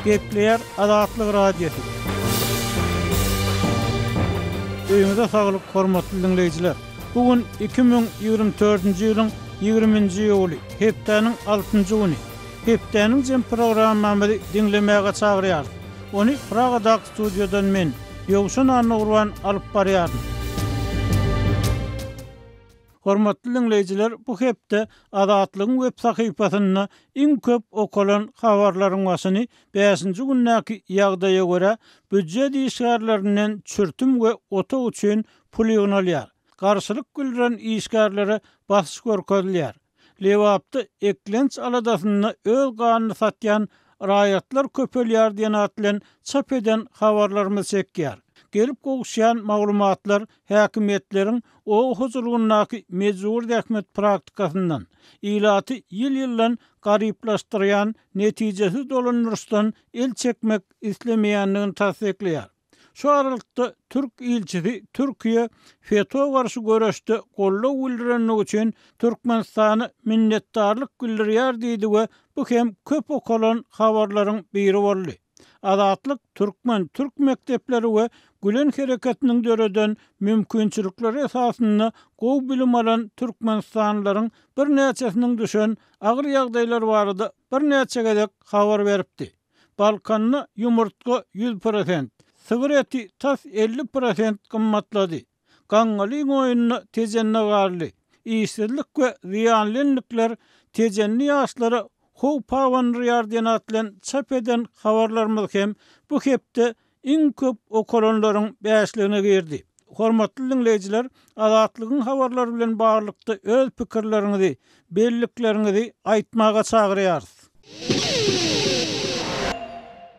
Gepleýär Azatlyk Radiosy. Öýüňize saglyk hormatly diňleýjiler. Bu gün 2024-nji ýylyň 20-nji iýuly, hepdäniň altynjy güni. Hepdäniň jem programmamyzy diňlemäge çagyrýarys. Ony Pragadaky studiýadan men, Ýowşan Annagurban alyp barýaryn. Hormatly diňleýjiler, bu hepde Azatlygyň web sahypasynda iň köp okalan habarlaryň başyny bäşinji gündäki ýagdaýa görä, býujet işgärlerinden çürtüm we otag üçin pul ýygnalýar. Garşylyk bildiren işgärlere basyş görkezilýär. Lebapda eklenç aladasynda öz ganyny satýan raýatlar köpelýär diýen at bilen çap eden habarlarymyz çekýär. Gelip gowuşýan maglumatlar häkimiýetleriň oba hojalygyndaky mejbury zähmet praktikasyndan, ilaty ýyl-ýyldan garyplaşdyrýan netijesiz dolandyryşdan el çekmek islemeýändigini tassyklaýar. Şu aralykda, türk ilçisi Türkiýe FETÖ garşy göreşde goldaw bildirenligi üçin Türkmenistana minnetdarlyk bildirýär diýdi we bu hem köp okalan habarlaryň biri boldy. Azatlyk türkmen, türk mekdepleri we Gülen hereketiniň döreden mümkinçilikleri esasynda gowy bilim alan türkmenistanlylaryň birnäçesiniň düşen agyr ýagdaýlary barada birnäçe gezek habar beripdi. Balkanda ýumurtga 100%, sygyr eti tas 50 prosent gymmatlady. Gaňňalyň oýunda Tejende galdy. Işsizlik we zyýanly endikler tejenli ýaşlara howp abandyrýar diýen at bilen çap eden habarlarymyz hem bu hepde iň köp okalanlaryň bäşligine girdi. Hormatly diňleýjiler, Azatlygyň habarlary bilen baglylykda öz pikirleriňizi, bellikleriňizi aýtmaga çagyrýarys.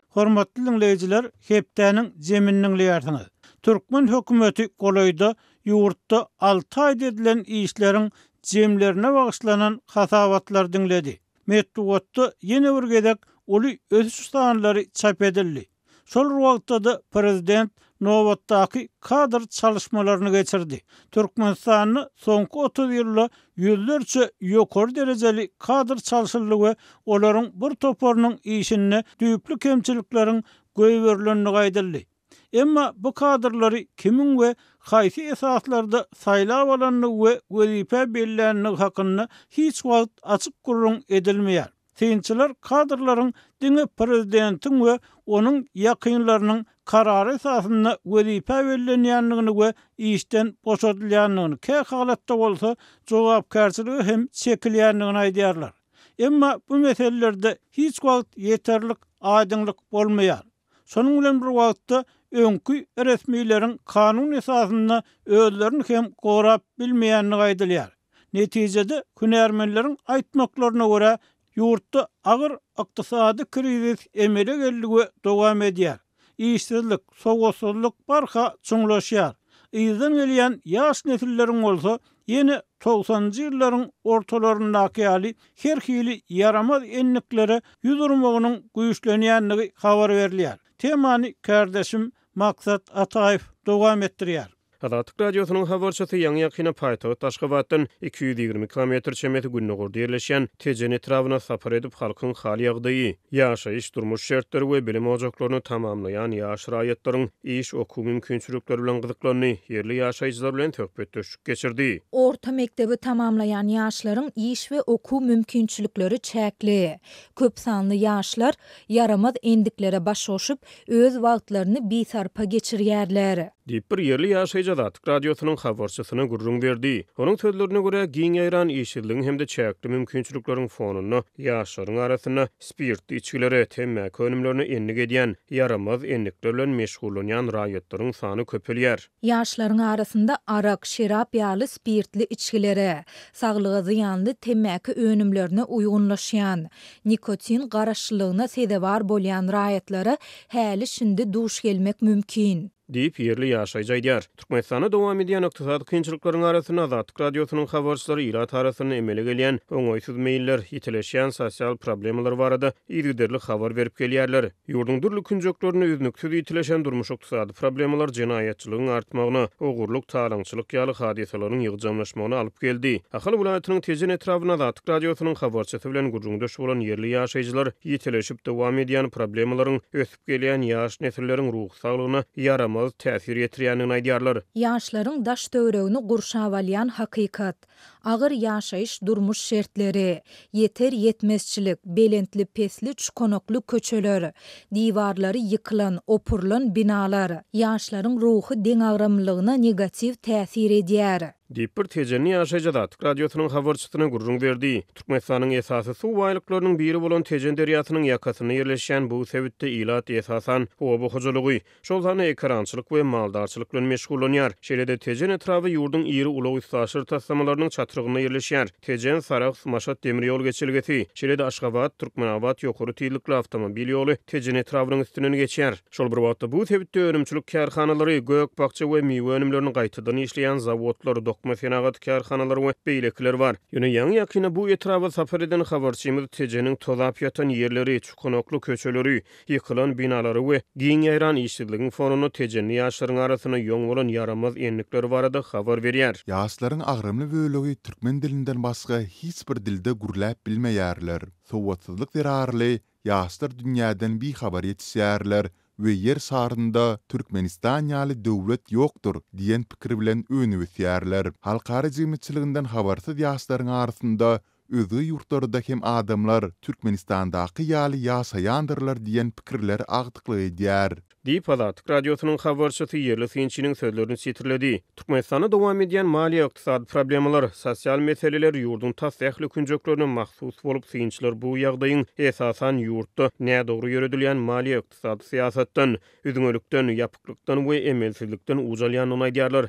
Hormatly diňleýjiler, hepdäniň jemini diňleýärsiňiz. Türkmen hökümeti golaýda ýurtda alty aýda edilen işleriň jemlerine bagyşlanan hasabatlary diňledi. Metbugatda ýene bir gezek uly ösüş sanlary çap edildi. Şol bir wagtda-da prezident nobatdaky kadr çalyşmalaryny geçirdi. Türkmenistanda soňky 30 ýylda ýüzlerçe ýokary derejeli kadr çalşyldy we olaryň bir toparynyň işinde düýpli kemçilikleriň goýberilendigi aýdyldy. Emma bu kadrlary kimiň we haýsy esaslarda saýlap alandygy we wezipä belländigi hakynda hiç wagt açyk gürrüň edilmeýär. Synçylar kadrlaryň diňe prezidentiň we onuň ýakynlarynyň karary esasynda wezipä bellenýändigini we işden boşadylýandygyny, kä halatda bolsa jogapkärçilige hem çekilýändigini aýdýarlar. Emma bu meselelerde hiç wagt ýeterlik aýdyňlyk bolmaýar. Şonuň bilen bir wagtda, öňki resmileriň kanun esasynda özlerini hem gorap bilmeýändigi aýdylýar. Netijede, hünärmenleriň aýtmaklaryna görä, ýurtda agyr ykdysady krizis emele geldi we dowam edýär. Işsizlik, sowatsyzlyk barha çuňlaşýar. Yzdan gelýän ýaş nesilleriň bolsa ýene togsanynjy ýyllaryň ortalaryndaky ýaly her hili ýaramaz endiklere ýüz urmagynyň güýçlenýändigi habar berilýär. Temany kärdeşim Maksat Ataýew dowam etdirýär. Azatlyk Radiosynyň habarçysy ýaňy-ýakynda paýtagt Aşgabatdan 220 kilometr çemesi gündogarda ýerleşýän Tejen etrabyna sapar edip, halkyň hal-ýagdaýy, ýaşaýyş-durmuş şertleri we bilim ojaklaryny tamamlaýan ýaş raýatlaryň iş-okuw mümkinçilikleri bilen gyzyklandy, ýerli ýaşaýjylar bilen söhbetdeşlik geçirdi. Orta mekdebi tamamlaýan ýaşlaryň iş we okuw mümkinçilikleri çäkli. Köp sanly ýaşlar ýaramaz endiklere baş goşup, öz wagtlaryny bisarpa geçirýärler. Diýip, bir ýerli ýaşaýjy Azatlyk Radiosynyň habarçysyna gürrüň berdi. Onuň sözlerine görä, giň ýaýran işsizligiň hem-de çäkli mümkinçilikleriň fonunda ýaşlaryň arasynda spirtli içgilere, temmäki önümlerine endik edýän, ýaramaz endikler bilen meşgullanýan raýatlaryň sany köpelýär. Ýaşlaryň arasynda arak, şerap ýaly spirtli içgilere, saglyga zyýanly temmäki önümlerine uýgunlaşýan, nikotin garaşlylygyna sezewar bolýan raýatlara häli-şindi duş gelmek mümkin. Diýip, ýerli ýaşaýjy aýdýar. Türkmenistanda dowam edýän ykdysady kynçylyklaryň arasynda Azatlyk Radiosynyň habarçylary ilat arasynda emele gelýän oňaýsyz meýiller, ýitileşýän sosial problemalar barada yzygiderli habar berip gelýärler. Ýurduň dürli künjeklerinde üznüksiz ýitileşen durmuş-ykdysady problemalar jenaýatçylygyň artmagyna, ogurlyk, talaňçylyk ýaly hadysalaryň ýygjamlaşmagyna alyp geldi. Ahal welaýatynyň Tejen etrabynda Azatlyk Radiosynyň habarçysy bilen gürrüňdeş bolan ýerli ýaşaýjylar ýitileşip dowam edýän problemalaryň ösüp gelýän ýaş nesilleriň ruhy saglygyna ýaramaz täsir ýetirýändigini aýdýarlar. Ýaşlaryň daş-töweregini gurşap alýan hakykat, agyr ýaşaýyş-durmuş şertleri, ýeter-ýetmezçilik, belentli-pesli çukanakly köçeler, diwarlary ýykylan, opurylan binalar, ýaşlaryň ruhy deňagramlylygyna negatiw täsir edýär. Diýip, bir tejenli ýaşaýjy Azatlyk Radiosynyň habarçysyna gürrüň berdi. Türkmenistanyň esasy suw baýlyklarynyň biri bolan Tejen derýasynyň ýakasynda ýerleşýän bu sebitde ilat, esasan, oba hojalygy, şol sanda ekerançylyk we maldarçylyk bilen meşgullanýar. Şeýle-de Tejen etraby ýurduň iri ulag-üstaşyr taslamalarynyň çatrygynda ýerleşýär. Tejen, Sarahs, Maşat demir ýol geçelgesi, şeýle-de Aşgabat, Türkmenabat ýokary tizlikli awtomobil ýoly Tejen etrabynyň üstünden geçýär. Şol bir wagtda, bu sebitde önümçilik kärhanalary, gök-bakja we miwe önümlerini gaýtadan işleýän zawodlar, dokma senagaty kärhanalary we beýlekiler bar. Ýöne ýaňy-ýakynda bu etraba sapar eden habarçymyz Tejeniň tozap ýatan ýerleri, çukanakly köçeleri, ýykylan binalary we giň ýaýran işsizligiň fonunda tejenli ýaşlaryň arasynda ýoň bolan ýaramaz endikler barada habar berýär. Ýaşlaryň agramly bölegi türkmen dilinden başga hiç bir dilde gürläp bilmeýärler. Sowatsyzlyk zerarly Ýaşlar dünýäden bihabar ýetişýärler we Ýer şarynda Türkmenistan ýaly döwlet ýokdur diýen pikir bilen önüp-ösýärler. Halkara jemgyýetçiliginden habarsyz ýaşlaryň arasynda özge ýurtlarda hem adamlar Türkmenistandaky ýaly ýaşaýandyrlar diýen pikirler agdyklyk edýär. Diýip, Azatlyk Radiosynyň habarçysy ýerli synçynyň sözlerini sitirledi. Türkmenistanda dowam edýän maliýe-ykdysady problemalar, sosial meseleler ýurduň tas ähli künjeklerine mahsus bolup, synçylar bu ýagdaýyň, esasan, ýurtda nädogry ýöredilýän maliýe-ykdysady syýasatdan, üzňelikden, ýapyklykdan we emelsizlikden uç alýandygyny aýdýarlar.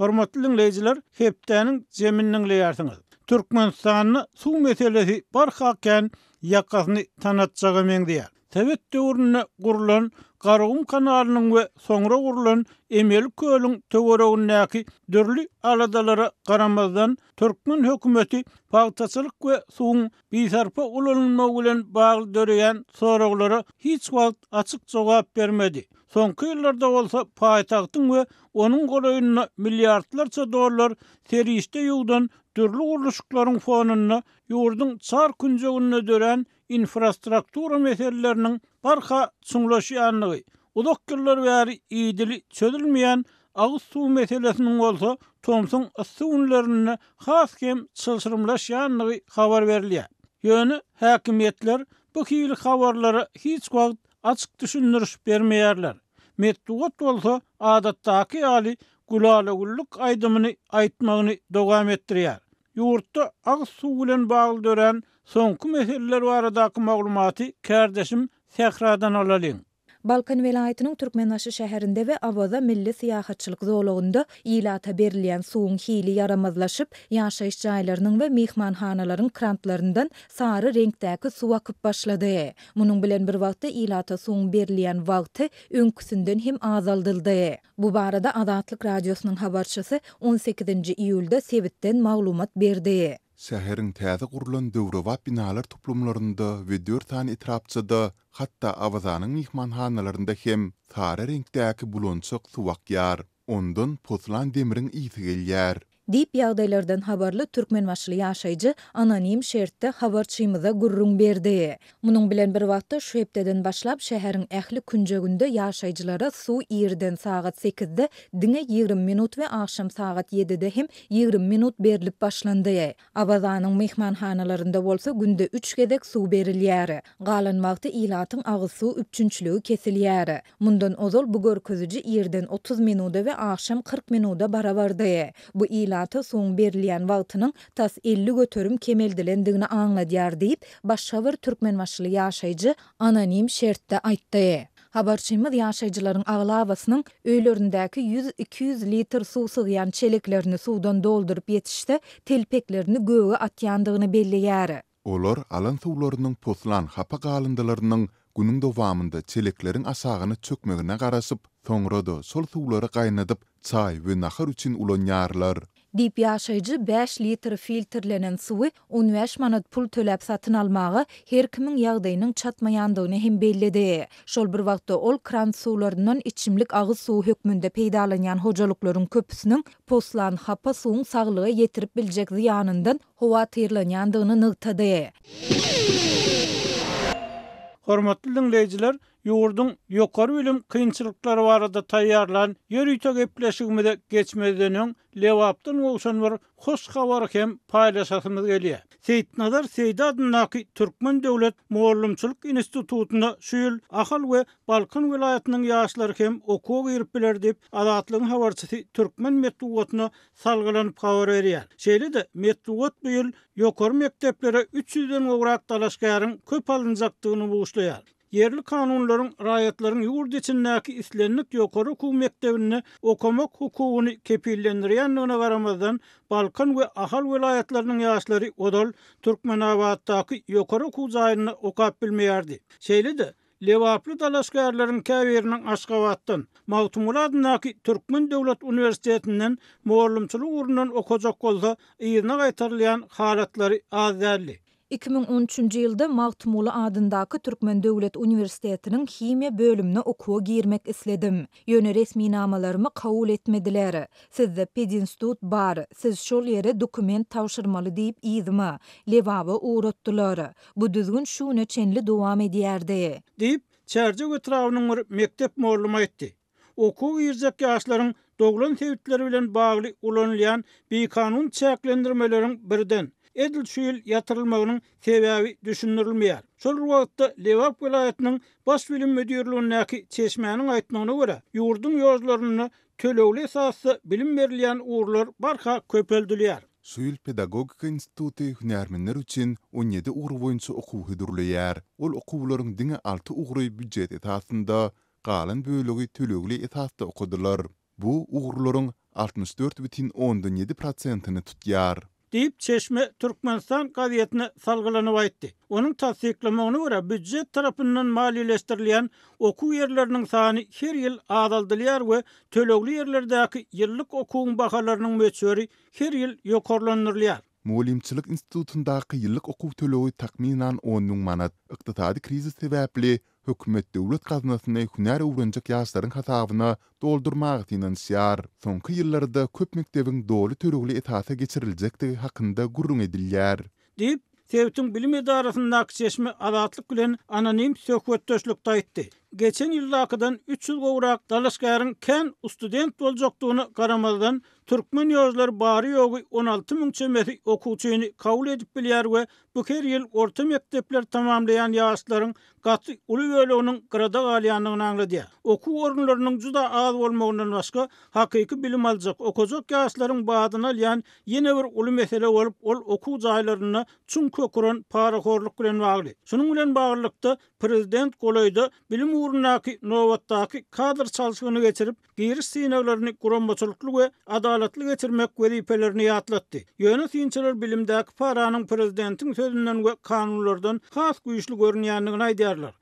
Hormatly diňleýjiler, hepdäniň jemini diňleýärsiňiz. Türkmenistanda suw meselesi barha kän ýakasyny tanatjaga meňzeýär. Sowet döwründe gurlan Garagum kanalynyň we soňra gurlan emeli kölüň töweregindäki dürli aladalara garamazdan, türkmen hökümeti pagtaçylyk we suwuň bisarpa ulanylmagy bilen bagly döreýän soraglara hiç wagt açyk jogap bermedi. Soňky ýyllarda bolsa paýtagtyň we onuň golaýynda milliardlarça dollar serişde ýuwdan dürli gurluşyklaryň fonunda ýurduň çar künjeginde dörän infrastruktura meseleleriniň barha çuňlaşýandygy, uzak ýyllar bäri idili çözülmeýän agyz suw meselesiniň bolsa tomsuň yssy günlerinde has hem çylşyrymlaşýandygy habar berilýär. Ýöne häkimiýetler bu hili habarlara hiç wagt açyk düşündiriş bermeýärler. Metbugat bolsa adatdaky ýaly gülala-güllük aýdymyny aýtmagyny dowam etdirýär. Ýurtda agyz suwy bilen bagly dörän soňky meseleler baradaky maglumaty kärdeşim Sähradan alalyň. Balkan welaýatynyň Türkmenbaşy şäherinde we Awaza milli syýahatçylyk zolagynda ilata berilýän suwuň hili ýaramazlaşyp, ýaşaýyş jaýlarynyň we myhmanhanalaryň krantlaryndan sary reňkdäki suw akyp başlady. Munuň bilen bir wagtda ilata suwuň berilýän wagty öňküsinden hem azaldyldy. Bu barada Azatlyk Radiosynyň habarçysy on sekizinji iýulda sebitden maglumat berdi. Şäheriň täze gurlan döwrebap binalar toplumlarynda we dört sany etrapçada, hatda Awazanyň myhmanhanalarynda hem sary reňkdäki bulançak suw akýar. Ondan poslan demriň ysy gelýär. Diýip, ýagdaýlardan habarly türkmenbaşyly ýaşaýjy anonim şertde habarçymyza gürrüň berdi. Munuň bilen bir wagtda, şu hepdeden başlap şäheriň ähli künjeginde ýaşaýjylara suw irden sagat sekizde diňe 20 minut we agşam sagat ýedide hem 20 minut berlip başlandy. Awazanyň myhmanhanalarynda bolsa günde üç gezek suw berilýär. Galan wagty ilatyň agyz suw üpjünçiligi kesilýär. Mundan ozal bu görkeziji irden 30 minuda we agşam 40 minuda barabardy. Bu ilata suwuň berilýän wagtynyň tas 50% kemeldilendigini aňladýar diýip, başga bir türkmenbaşyly ýaşaýjy anonim şertde aýtdy. Habarçymyz ýaşaýjylaryň aglabasynyň öýlerindäki ýüz-iki ýüz litr suw sygýan çeleklerini suwdan dolduryp ýetişse, telpeklerini göge atýandygyny belleýär. Olar alan suwlarynyň poslan hapa galyndylarynyň Günüň dowamynda çelekleriň aşagyna çökmegine garaşyp, soňra-da şol suwlary gaýnadyp, çaý we nahar üçin ulanýarlar. Diýip, ýaşaýjy bäş litr filtrlenen suwy on bäş manat pul töläp satyn almaga her kimiň ýagdaýynyň çatmaýandygyny hem belledi. Şol bir wagtda, ol kran suwlaryndan içimlik agyz suwy hökmünde peýdalanýan hojalyklaryň köpüsiniň poslan hapa suwuň saglyga ýetirip biljek zyýanyndan howatyrlanýandygyny nygtady. Hormatly diňleýjiler, ýurduň ýokary bilim kynçylyklary barada taýýarlan ýörite gepleşigimize geçmezden öň, Lebapdan gowşan bir hoş habary hem paýlaşasymyz gelýär. Seýitnazar Seýdi adyndaky Türkmen döwlet mugallymçylyk institutyna şu ýyl Ahal we Balkan welaýatynyň ýaşlary hem okuwa girip biler diýip, Azatlygyň habarçysy türkmen metbugatyna salgylanyp habar berýär. Şeýle-de, metbugat bu ýyl ýokary mekdeplere üç ýüzden gowrak dalaşgäriň köp alynjakdygyny buşlaýar. Ýerli kanunlaryň raýatlaryň ýurt içindäki islendik ýokary okuw mekdebinde okamak hukugyny kepillendirýändigine garamazdan, Balkan we Ahal welaýatlarynyň ýaşlary ozal Türkmenabatdaky ýokary okuw jaýynda okap bilmeýärdi. Şeýle-de, lebaply dalaşgärleriň käbiriniň Aşgabatdan, Magtymguly adyndaky Türkmen döwlet uniwersitetinden mugallymçylyk ugrundan okajak bolsa, yzyna gaýtarylýan halatlary az däldi. 2013-nji ýylda Magtymguly adyndaky Türkmen döwlet uniwersitetiniň himiýa bölümine okuwa girmek isledim. Ýöne resminamalarymy kabul etmediler. Sizde pedinstitut bar, siz şol ýere dokument tabşyrmaly diýip yzyma, Lebaba ugratdylar. Bu düzgün şu güne çenli dowam edýärdi. Diýip, Çärjew etrabynyň bir mekdep mugallymy aýtdy. Okuwa girjek ýaşlaryň doglan sebitleri bilen bagly ulanylýan bikanun çäklendirmeleriň birden, edil şu ýyl ýatyrylmagynyň sebäbi düşündirilmeýär. Şol bir wagtda, Lebap welaýatynyň Baş bilim müdirligindäki çeşmäniň aýtmagyna görä, ýurduň ýollarynda tölegli esasda bilim berilýän ugurlar barha köpeldilýär. Şu ýyl Pedagogika instituty hünärmenler üçin on ýedi ugur boýunça okuw hödürleýär. Ol okuwlaryň diňe alty ugry býujet esasynda, galan bölegi tölegli esasda okadylar. Bu ugurlaryň 64 bütin ondan ýedi prosentini tutýar. Diýip, çeşme Türkmenistan gazetine salgylanyp aýtdy. Onuň tassyklamagyna görä, býujet tarapyndan maliýeleşdirilýän okuw ýerleriniň sany her ýyl azaldylýar we tölegli ýerlerdäki ýyllyk okuwyň bahalarynyň möçberi her ýyl ýokarlandyrylýar. Mugallymçylyk institutyndaky ýyllyk okuw tölegi takmynan on müň manat. Ykdysady krizis sebäpli hökümet döwlet gaznasyny hünär öwrenjek ýaşlaryň hasabyna doldurmaga synanyşýar. Soňky ýyllarda köp mekdebiň doly tölegli esasa geçiriljekdigi hakynda gürrüň edilýär. Diýip, sebitiň bilim edarasyndaky çeşme Azatlyk bilen anonim söhbetdeşlikde aýtdy. Geçen ýyldakydan 300 gowrak dalaşgäriň kän student boljakdygyna garamazdan, türkmen ýožlary bary-ýogy 16 müň çemesi okuwçyny kabul edip bilýär we bu her ýyl orta mekdepleri tamamlaýan ýaşlaryň gaty uly böleginiň gyrada galýandygyny aňladýar. Okuw orunlarynyň juda az bolmagyndan başga, hakyky bilim aljak, okajak ýaşlaryň badyny alýan ýene bir uly mesele bolup, ol okuw jaýlarynda çuň kök uran parahorluk bilen bagly. Şunuň bilen baglylykda, prezident golaýda bilim ugrundaky nobatdaky kadr çalşygyny geçirip, giriş synaglaryny guramaçylykly we adalatly geçirmek wezipelerini ýatlatdy. Ýöne synçylar bilimdäki paranyň prezidentiň sözünden we kanunlardan has güýçli görünýändigini aýdýarlar.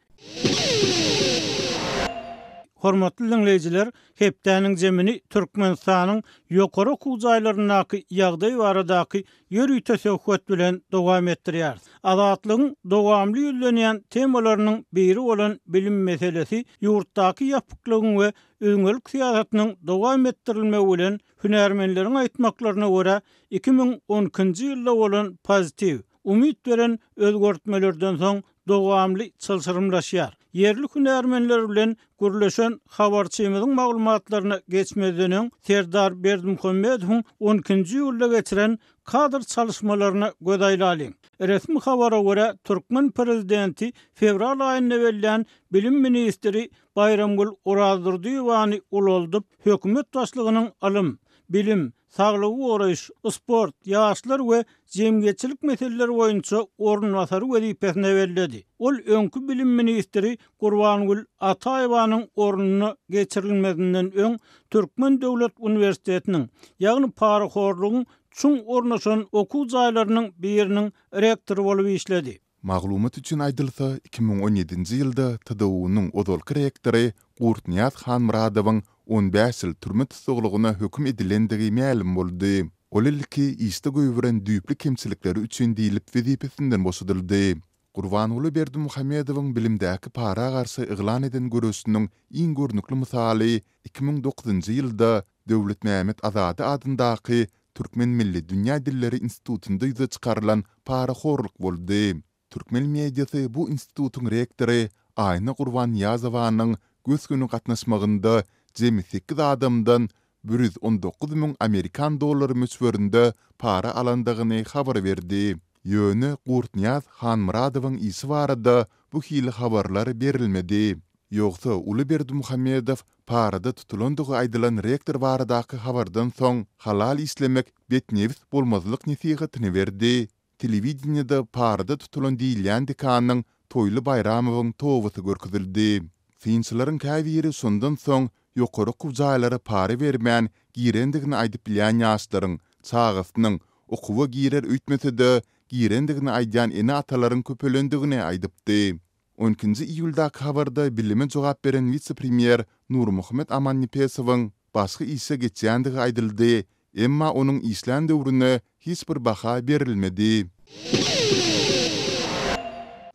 Hormatly diňleýjiler, hepdäniň zemini Türkmenistanyň ýokary okuw jaýlaryndaky ýagdaý baradaky ýörite söhbet bilen dowam etdirýäris. Azatlygyň dowamly ýüzlenýän temalarynyň biri bolan bilim meselesi ýurtdaky ýapyklygyň we üzňelik syýasatynyň dowam etdirilmegi bilen, hünärmenleriň aýtmaklaryna görä, 2012-nji ýylda bolan pozitiw, umyt beren özgertmelerden soň dowamly çylşyrymlaşýar. Ýerli hünärmenler bilen gürleşen habarçymyzyň maglumatlaryna geçmezden öň, Serdar Berdimuhamedowyň on ikinji iýulda geçiren kadr çalyşmalaryna göz aýlalyň. Resmi habara görä, türkmen prezidenti fewral aýynda bellän bilim ministri Baýramgül Orazdurdyýewany ulaldyp, hökümet başlygynyň ylym, bilim, saglygy goraýyş, sport, ýaşlar we jemgyýetçilik meseleleri boýunça orunbasary wezipesine belledi. Ol öňki bilim ministri Gurbangül Ataýewanyň ornuna geçirilmezinden öň Türkmen döwlet uniwersitetiniň, ýagny parahorlugyň çuň ornaşan okuw jaýlarynyň biriniň rektory bolup işledi. Maglumat üçin aýdylsa, 2017-nji ýylda TDU-nyň ozalky rektory Gurtnyýaz Hanmyradowyň 15 ýyl türme tussaglygyna höküm edilendigi mälim boldy. Ol ilki işde goýberen düýpli kemçilikleri üçin diýlip wezipesinden boşadyldy. Gurbanguly Berdimuhamedowyň bilimdäki para garşy yglan eden göreşiniň iň görnükli mysaly 2009-njy ýylda Döwletmämmet Azady adyndaky Türkmen milli dünýä dilleri institutynda ýüze çykarylan parahorluk boldy. Türkmen mediasy bu institutyň rektory Aýna Gurbannyýazowanyň gös-göni gatnaşmagynda jemi sekiz adamdan 119 müň amerikan dollary möçberinde para alandygyny habar berdi. Ýöne Gurtnyýaz Hanmyradowyň işi barada bu hili habarlar berilmedi. Ýogsa uly Berdimuhamedow parada tutulandygy aýdylan rektor baradaky habardan soň halal işlemek betnebis bolmazlyk nesihatyny berdi. Telewideniýede parada tutulan diýilýän dekanyň Toýly Baýramowyň tobasy görkezildi. Synçylaryň käbiri şondan soň ýokary okuw jaýlara para bermän girendigini aýdyp bilýän ýaşlaryň çagasynyň okuwa girer öýtmese-de girendigini aýdýan ene-atalaryň köpelendigini aýdypdy. On ikinji iýuldaky habarda bilime jogap beren wise-premýer Nurmuhammet Amannepesowyň başga işe geçýändigi aýdyldy, emma onuň işlän döwrüne hiç bir baha berilmedi.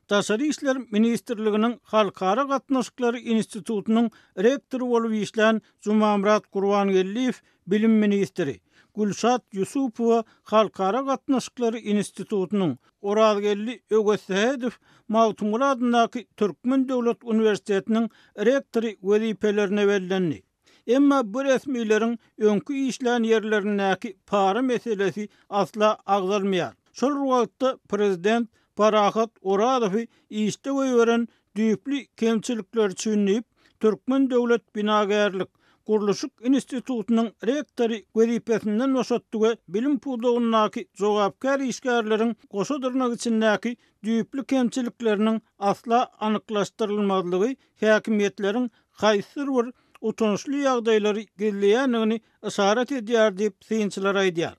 Daşary işler ministrliginiň Halkara gatnaşyklary institutynyň rektory bolup işlän Jumamyrat Gurbangeldiýew bilim ministri, Gülşat Ýusupowa Halkara gatnaşyklary institutynyň, Orazgeldi Öwezsähedow Magtymguly adyndaky Türkmen döwlet uniwersitetiniň rektory wezipelerine bellendi. Emma bu resmileriň öňki işlän ýerlerindäki para meselesi asla agzalmaýar. Şol bir wagtda prezident Parahat Orazowy işde goýberen düýpli kemçilikleri üçin diýip, Türkmen döwlet binagärlik, gurluşyk institutynyň rektory wezipesinden boşatdy we bilim pudagyndaky jogapkär işgärleriň goşa dyrnak içindäki düýpli kemçilikleriniň asla anyklaşdyrylmazlygy häkimiýetleriň haýsydyr bir utançly ýagdaýlary gizleýändigini yşarat edýär diýip, synçylar aýdýar.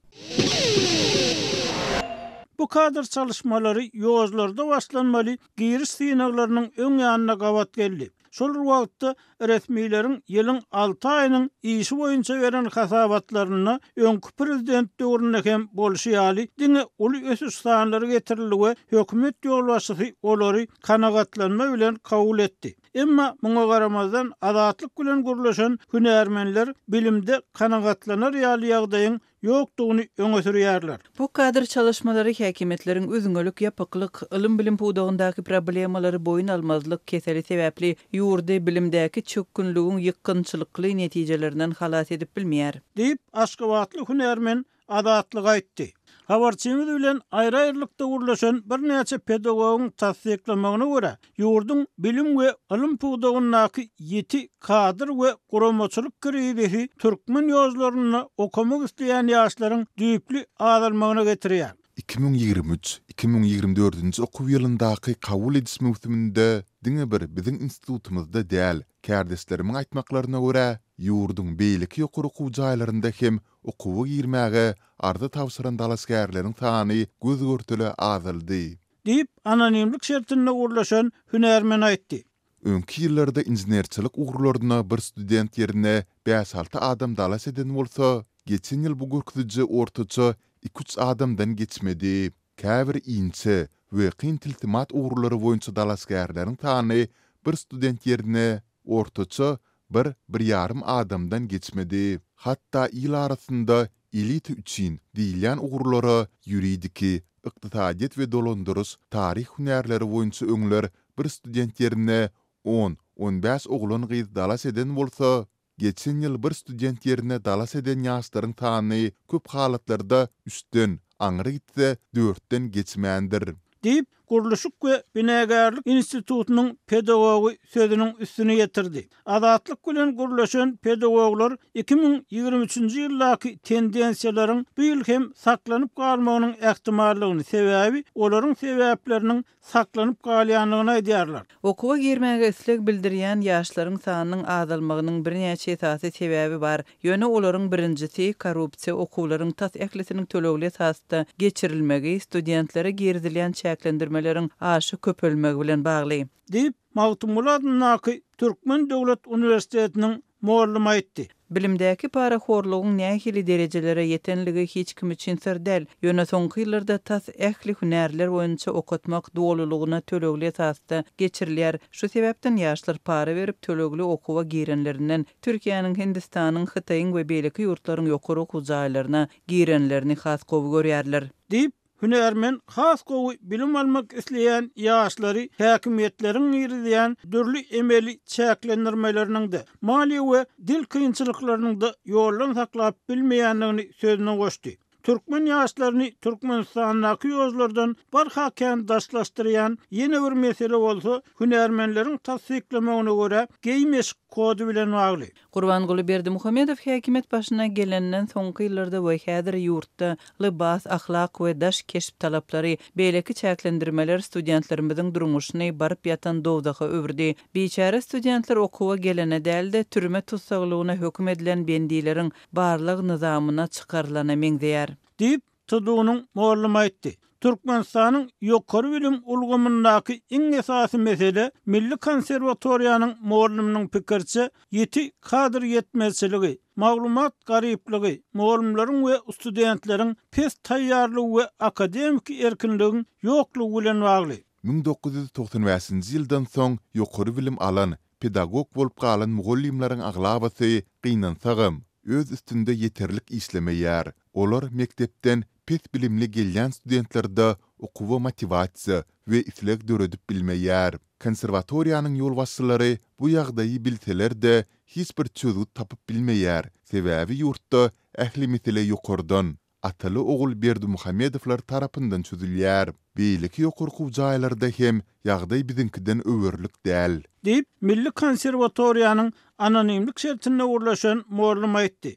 Bu kadr çalyşmalary ýozlarda başlanmaly giriş synaglarynyň öň ýanyna gabat geldi. Şol bir wagtda, resmileriň ýylyň alty aýynyň işi boýunça beren hasabatlarynda öňki prezident döwründe hem bolşy ýaly, diňe uly ösüş sanlary getirildi we hökümet ýolbaşçysy olary kanagatlanma bilen kabul etdi. Emma muňa garamazdan, Azatlyk bilen gürleşen hünärmenler bilimde kanagatlanar ýaly ýagdaýyň ýokdugyny öňe sürýärler. Bu kadr çalyşmalary häkimiýetleriň üzňelik, ýapyklyk, ylym-bilim pudagyndaky problemalary boýun almazlyk keseli sebäpli ýurdy bilimdäki çökgünligiň ýykgynçylykly netijelerinden halas edip bilmeýär. Diýip, aşgabatly hünärmen Azatlyga aýtdy. Habarçymyz bilen aýry-aýrylykda gürleşen birnäçe pedagogyň tassyklamagyna görä, ýurduň bilim we ylym pudagyndaky ýiti kadr we guramaçylyk krizisi türkmen ýozlarynda okamak isleýän ýaşlaryň düýpli azalmagyna getirýär. 2023, 2024-nji okuw ýylyndaky kabul ediş möwsüminde diňe bir biziň institutymyzda däl, kärdeşlerimiň aýtmaklaryna görä, ýurduň beýleki ýokary okuw jaýlarynda hem Okuwa girmäge arza tabşyran dalaşgärleriň sany göz-görtele azaldy. Diýip, anonimlik şertinde gürleşen hünärmen aýtdy. Öňki ýyllarda inženerçilik ugurlaryna bir student ýerine bäş-alty adam dalaş eden bolsa, geçen ýyl bu görkeziji ortaça iki-üç adamdan geçmedi. Käbir inçe we kyn tilsimat ugurlary boýunça dalaşgärleriň sany bir student ýerine ortaça bir, bir ýarym adamdan geçmedi. Hatda il arasynda elita üçin diýilýän ugurlara ýuridiki, ykdysadyýet we dolandyryş, taryh hünärleri boýunça öňler bir student ýerine on, on bäş oglan-gyz dalaş eden bolsa, geçen ýyl bir student ýerine dalaş eden ýaşlaryň sany köp halatlarda üçden, aňry gitse dörtden geçmändir. Diýip, Gurluşyk we binagärlik institutynyň pedagogy sözüniň üstüni ýetirdi. Azatlyk bilen gürleşen pedagoglar 2023-nji ýyldaky tendensiýalaryň bu ýyl hem saklanyp galmagynyň ähtimallygyny, sebäbi olaryň sebäpleriniň saklanyp galýandygyny aýdýarlar. Okuwa girmäge isleg bildirýän ýaşlaryň sanynyň azalmagynyň birnäçe esasy sebäbi bar. Ýöne olaryň birinjisi, korrupsiýa, okuwlaryň tas ählisiniň tölegli esasda geçirilmegi, studentlere girizilýän çäklendirmeler. çäklendirmeleriň aşa köpelmegi bilen bagly. Diýip, Magtymguly adyndaky Türkmen döwlet uniwersitetiniň Mollum aýtdy. Bilimdäki parahorlugyň nähili derejelere ýetenligi hiç kim üçin syr däl. Ýöne soňky ýyllarda tas ähli hünärler boýunça okatmak dolulygyna tölegli esasda geçirilýär. Şu sebäpden ýaşlar para berip tölegli okuwa girenlerinden, Türkiýäniň, Hindistanyň, Hytaýyň we beýleki ýurtlaryň ýokary okuw jaýlaryna girenlerini has gowy görýärler. Diýip, Hünärmen has gowy bilim almak isleýän ýaşlary häkimiýetleriň girizýän dürli emeli çäklendirmeleriniň-de, maliýe we dil kynçylyklarynyň-da ýoldan saklap bilmeýändigini sözüne goşdy. Türkmen ýaşlaryny Türkmenistandaky ýozlardan barha kän daşlaşdyrýan ýene bir mesele bolsa, hünärmenleriň tassyklamagyna görä, geýim-eşik kody bilen bagly. Gurbanguly Berdimuhamedow häkimiýet başyna gelenden soňky ýyllarda we häzir ýurtda lybas, ahlak we daş keşp talaplary, beýleki çäklendirmeler studentlerimiziň durmuşyny baryp ýatan dowzaha öwürdi. Biçäre studentler okuwa gelene däl-de, türme tussaglygyna höküm edilen bendileriň barlag nyzamyna çykarylana meňzeýär. Diýip, TDU-nyň mugallymy aýtdy. Türkmenistanyň ýokary bilim ulgamyndaky iň esasy mesele, Milli konserwatoriýanyň mugallymynyň pikiriçe, ýiti kadr ýetmezçiligi, maglumat garyplygy, mugallymlaryň we studentleriň pes taýýarlygy we akademiki erkinligiň ýoklugy bilen bagly. 1995-nji ýyldan soň ýokary bilim alan, pedagog bolup galan mugallymlaryň aglabasy, gynansagam, öz üstünde ýeterlik işlemeýär. Olar mekdepden pes bilimli gelýän studentlerde okuwa motiwasiýa we isleg döredip bilmeýär. Konserwatoriýanyň ýolbaşçylary bu ýagdaýy bilseler-de, hiç bir çözgüt tapyp bilmeýär, sebäbi ýurtda ähli mesele ýokardan, ataly-ogul Berdimuhamedowlar tarapyndan çözülýär. Beýleki ýokary okuw jaýlarda hem ýagdaý biziňkiden öwerlik däl. Diýip, Milli konserwatoriýanyň anonimlik şertinde gürleşen mugallym aýtdy.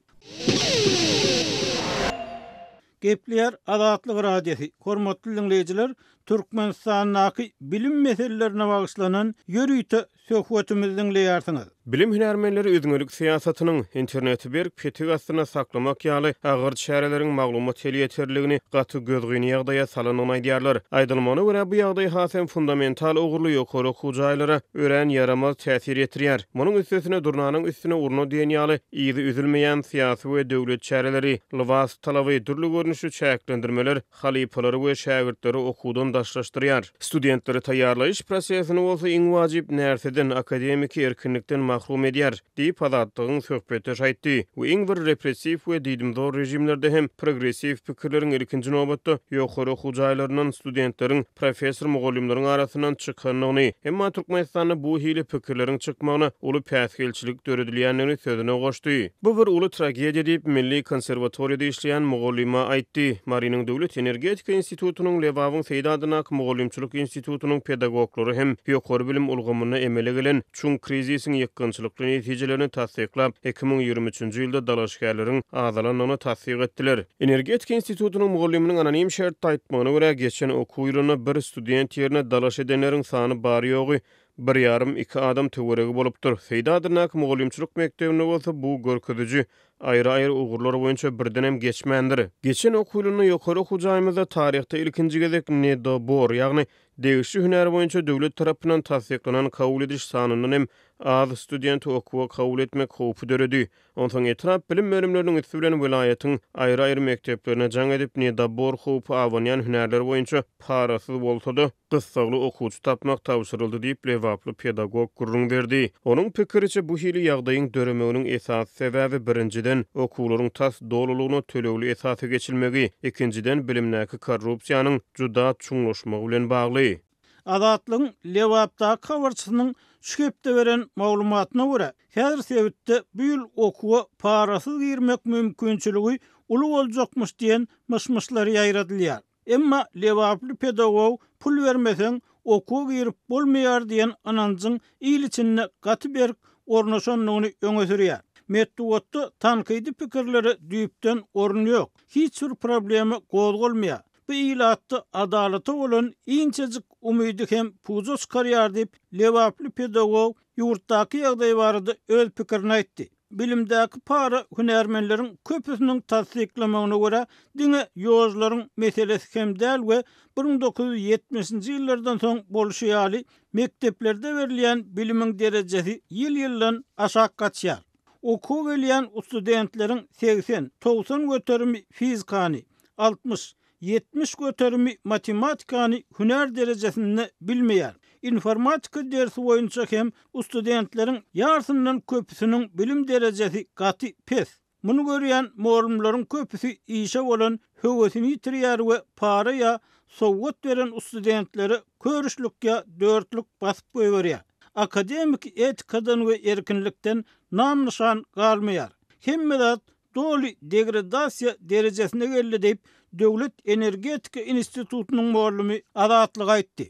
Gepleýär Azatlyk Radiosy, Hormatly diňleýjiler, Türkmenistandaky bilim meselelerine bagyşlanan ýörite söhbetimizi diňleýärsiňiz. Bilim hünärmenleri üzňelik syýasatynyň, interneti berk petik astynda saklamak ýaly agyr çäreleriň maglumat elýeterliligini gaty gözgyny ýagdaýa salandygyny aýdýarlar. Aýdylmagyna görä, bu ýagdaý has hem fundamental ugurly ýokary okuw jaýlara örän ýaramaz täsir ýetirýär. Munuň üstesine, durnanyň üstüne urna diýen ýaly yzy üzülmeýän syýasy we döwlet çäreleri, lybas talaby, dürli görnüşli çäklendirmeler halypalary we şägirtleri okuwdan daşlaşdyrýar. Studentleri taýýarlaýyş prosesini bolsa iň wajyp närseden, akademiki erkinlikden mahrum edýär, diýip, Azatlygyň söhbetdeşi aýtdy we iň bir repressiw we diýdimzor režimlerde hem progressiw pikirleriň ilkinji nobatda ýokary okuw jaýlaryndan studentleriň, professor-mugallymlaryň arasyndan çykandygyny, emma Türkmenistanda bu hili pikirleriň çykmagyna uly päsgelçilik döredilýändigini sözüne goşdy. Bu bir uly tragediýa diýip, Milli konserwatoriýada işleýän mugallyma aýtdy. Marynyň döwlet energetika institutynyň, Lebabyň Seýdi adyndaky mugallymçylyk institutynyň pedagoglary hem ýokary bilim ulgamynda emele gelen çuň krizisiň ýykgynçylykly netijelerini tassyklap, 2023-nji ýylda dalaşgärleriň azalandygyny tassyk etdiler. Energetika institutynyň mugallymynyň anonim şertde aýtmagyna görä, geçen okuw ýylynda bir student ýerine dalaş edenleriň sany bary-ýogy bir ýarym, iki adam töweregi bolupdyr. Seýdi adyndaky mugallymçylyk mekdebinde bolsa bu görkeziji aýry-aýry ugurlar boýunça birdenem geçmändir. Geçen okuw ýylynda ýokary okuw jaýymyzda taryhda ilkinji gezek nedobor, ýagny degişli hünär boýunça döwlet tarapyndan tassyklanan kabul ediş sanyndan hem az studenti okuwa kabul etmek howpy döredi. Onsoň etrap bilim bölümleriniň üsti bilen welaýatyň aýry-aýry mekdeplerine jaň edip, nedobor howpy abanýan hünärler boýunça parasyz bolsa-da, gyssagly okuwçy tapmak tabşyryldy diýip, lebaply pedagog gürrüň berdi. Onuň pikiriçe, bu hili ýagdaýyň döremeginiň esasy sebäbi, birinjiden, okuwlaryň tas dolulygyna tölegli esasa geçilmegi, ikinjiden, bilimdäki korrupsiýanyň juda çuňlaşmagy bilen bagly. Azatlygyň Lebapdaky habarçysynyň şu hepde beren maglumatyna görä, häzir sebitde bu ýyl okuwa parasyz girmek mümkinçiligi uly boljakmyş diýen myş-myşlar ýaýradylýar. Emma lebaply pedagog pul bermeseň, okuwa girip bolmaýar diýen ynanjyň il içinde gaty berk ornaşandygyny öňe sürýär. Metbugatda tankydy pikirlere düýpden orun ýok, hiç bir problema gozgalmaýar. Bu ilatda adalata bolan inçejik umydy hem puja çykarýar diýip, lebaply pedagog ýurtdaky ýagdaý barada öz pikirini aýtdy. bilimdäki para hünärmenleriň köpüsiniň tassyklamagyna görä, diňe ýožlaryň meselesi hem däl we 1970-nji ýyllardan soň bolşy ýaly, mekdeplerde berilýän bilimiň derejesi ýyl-ýyldan aşak gaçýar. Okuwa gelýän studentleriň 80, 90 göterimi fizikany, 60, 70 göterimi matematikany hünär derejesinde bilmeýär. Informatika dersi boýunça hem studentleriň ýarsyndan köpüsiniň bilim derejesi gaty pes. Muny görýän mugallymlaryň köpüsi işe bolan höwesini ýitirýär we para ýa sowgat beren studentlere kör üçlük ýa dörtlük basyp goýberýär. Akademiki etikadan we erkinlikden nam-nyşan galmaýar. Hemme zat doly degradasiýa derejesine geldi diýip, Döwlet energetika institutynyň mugallymy Azatlyga aýtdy.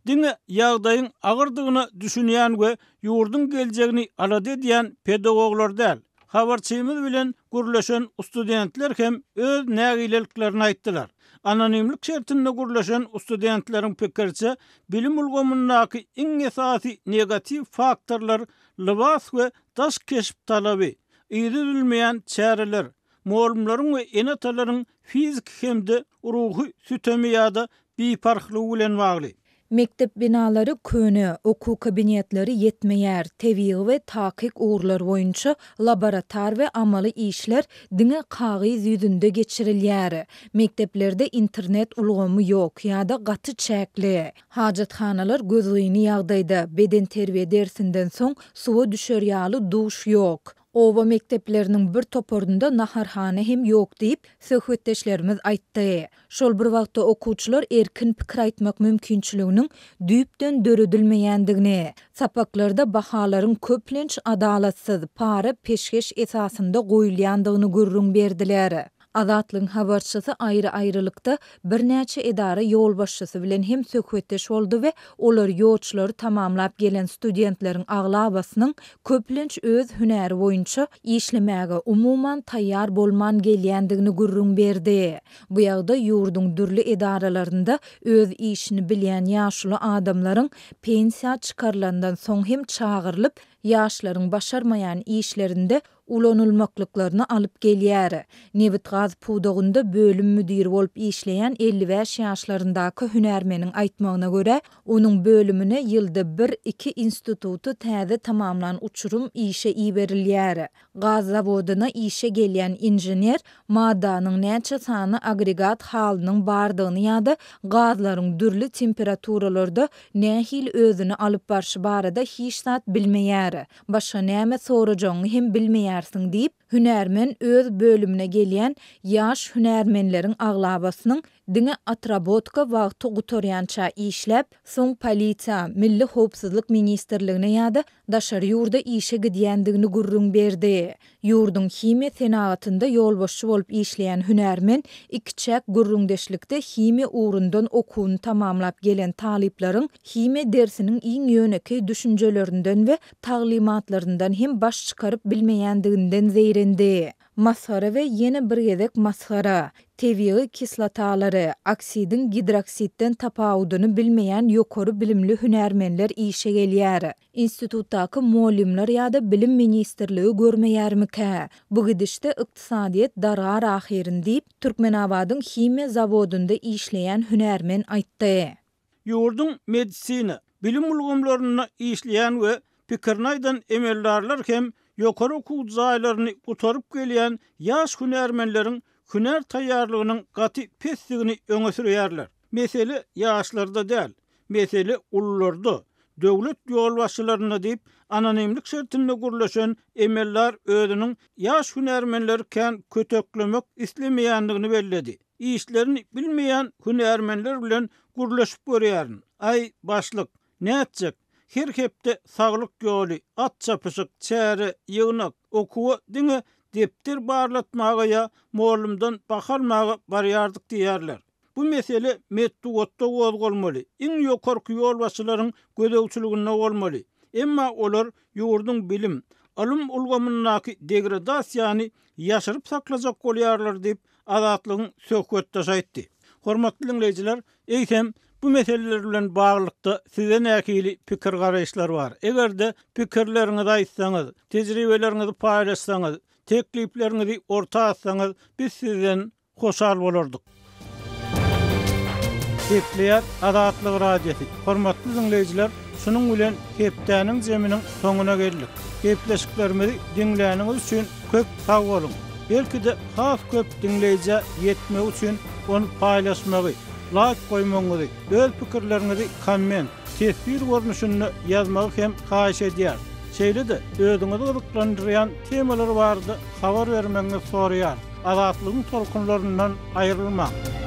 Diňe ýagdaýyň agyrdygyna düşünýän we ýurduň geljegini alada edýän pedagoglar däl, habarçymyz bilen gürleşen studentler hem öz nägileliklerini aýtdylar. Anonimlik şertinde gürleşen studentleriň pikiriçe, bilim ulgamyndaky iň esasy negatiw faktorlar lybas we daş keşp talaby, yzy üzülmeýän çäreler, mugallymlaryň we ene-atalaryň fiziki hem-de ruhy sütemi ýa-da biparhlygy bilen bagly. Mekdep binalary köne, okuw kabinetleri ýetmeýär, tebigy we takyk ugurlar boýunça laboratar we amaly işler diňe kagyz ýüzünde geçirilýär. Mekdeplerde internet ulgamy ýok ýa-da gaty çäkli. Hajathanalar gözgyny ýagdaýda, bedenterbiýe dersinden soň suwa düşer ýaly duş ýok. Oba mekdepleriniň bir toparynda naharhana hem ýok diýip, söhbetdeşlerimiz aýtdy. Şol bir wagtda okuwçylar erkin pikir aýtmak mümkinçiliginiň düýpden döredilmeýändigini, sapaklarda bahalaryň köplenç adalatsyz, para-peşgeş esasynda goýulýandygyny gürrüň berdiler. Azatlygyň habarçysy aýry-aýrylykda birnäçe edara ýolbaşçysy bilen hem söhbetdeş boldy we olar ýoçlary tamamlap gelen studentleriň aglabasynyň köplenç öz hünäri boýunça işlemäge umuman taýýar bolman gelýändigini gürrüň berdi. Bu ýagdaý ýurduň dürli edaralarynda öz işini bilýän ýaşuly adamlaryň pensiýa çykarylandan soň hem çagyrylyp, ýaşlaryň başarmaýan işlerinde ulanylmaklyklaryna alyp gelýär. Nebitgaz pudagynda bölüm müdiri bolup işleýän 55 ýaşlaryndaky hünärmeniň aýtmagyna görä, onuň bölümine ýylda bir-iki instituty täze tamamlan uçurym işe iberilýär. Gaz zawodyna işe gelýän inžener maddanyň näçe sany agregat halynyň bardygyny ýa-da gazlaryň dürli temperaturalarda nähili özüni alyp barşy barada hiç zat bilmeýär. Başga näme sorajagyňy hem bilmeýärsiň diýip, hünärmen öz bölümine gelýän ýaş hünärmenleriň aglabasynyň diňe otrabotka wagty gutarýança işläp, soň polisiýa, Milli howpsuzlyk ministrligine ýa-da daşary ýurda işe gidýändigini gürrüň berdi. Ýurduň himiýa senagatynda ýolbaşçy bolup işleýän hünärmen ikiçäk gürrüňdeşlikde himiýa ugrundan okuwyny tamamlap gelen talyplaryň himiýa dersiniň iň ýönekeý düşünjelerinden we taglymatlaryndan hem baş çykaryp bilmeýändiginden zeýrendi. Masgara we ýene bir gezek masgara. Tebigy kislotalary, oksidiň gidroksидden tapawudyny bilmeýän ýokary bilimli hünärmenler işe gelýär. Institutdaky mugallymlar ýa-da bilim ministrligi görmeýärmikä? Bu gidişde ykdysadyýet dargar ahyryn diýip, Türkmenabadyň himiýa zawodynda işleýän hünärmen aýtdy. Ýurduň medisina, bilim ulgamlarynda işleýän we pikirini aýdan emeldarlar hem ýokary okuw jaýlaryny gutaryp gelýän ýaş hünärmenleriň hünär taýýarlygynyň gaty pesdigini öňe sürýärler. Mesele ýaşlarda däl, mesele ulularda, döwlet ýolbaşçylarynda diýip, anonimlik şertinde gürleşen emeldar özüniň ýaş hünärmenleri kän köteklemek islemeýändigini belledi. Işlerini bilmeýän hünärmenler bilen gürleşip görýärin. Aý, başlyk, nätjek, her hepde saglyk ýoly, at çapyşyk, çäre, ýygnak, okuwa diňe depder barlatmaga ýa mollumdan baha almaga barýardyk diýýärler. Bu mesele metbugatda gozgalmaly, iň ýokarky ýolbaşçylaryň gözegçiliginde bolmaly. Emma olar ýurduň bilim, ylym ulgamyndaky degradasiýany ýaşyryp saklajak bolýarlar diýip, Azatlygyň söhbetdeşi aýtdy. Hormatly diňleýjiler, eýsem, Bu meseleler bilen baglylykda sizde nähili pikir-garaýyşlar bar? Eger-de pikirleriňizi aýtsaňyz, tejribeleriňizi paýlaşsaňyz, teklipleriňizi orta atsaňyz, biz sizden hoşal bolardyk. Gepleýär Azatlyk Radiosy. Hormatly diňleýjiler, şunuň bilen hepdäniň jeminiň soňuna geldik. Gepleşiklerimizi diňläniňiz üçin köp sag boluň! Belki-de has köp diňleýjä ýetmegi üçin ony paýlaşmagy, laýk goýmagyňyzy, öz pikirleriňizi komment, teswir görnüşinde ýazmagy hem haýyş edýäris. Şeýle-de özüňizi gyzyklandyrýan temalar barada habar bermegiňizi soraýarys. Azatlygyň tolkunlaryndan aýrylmaň!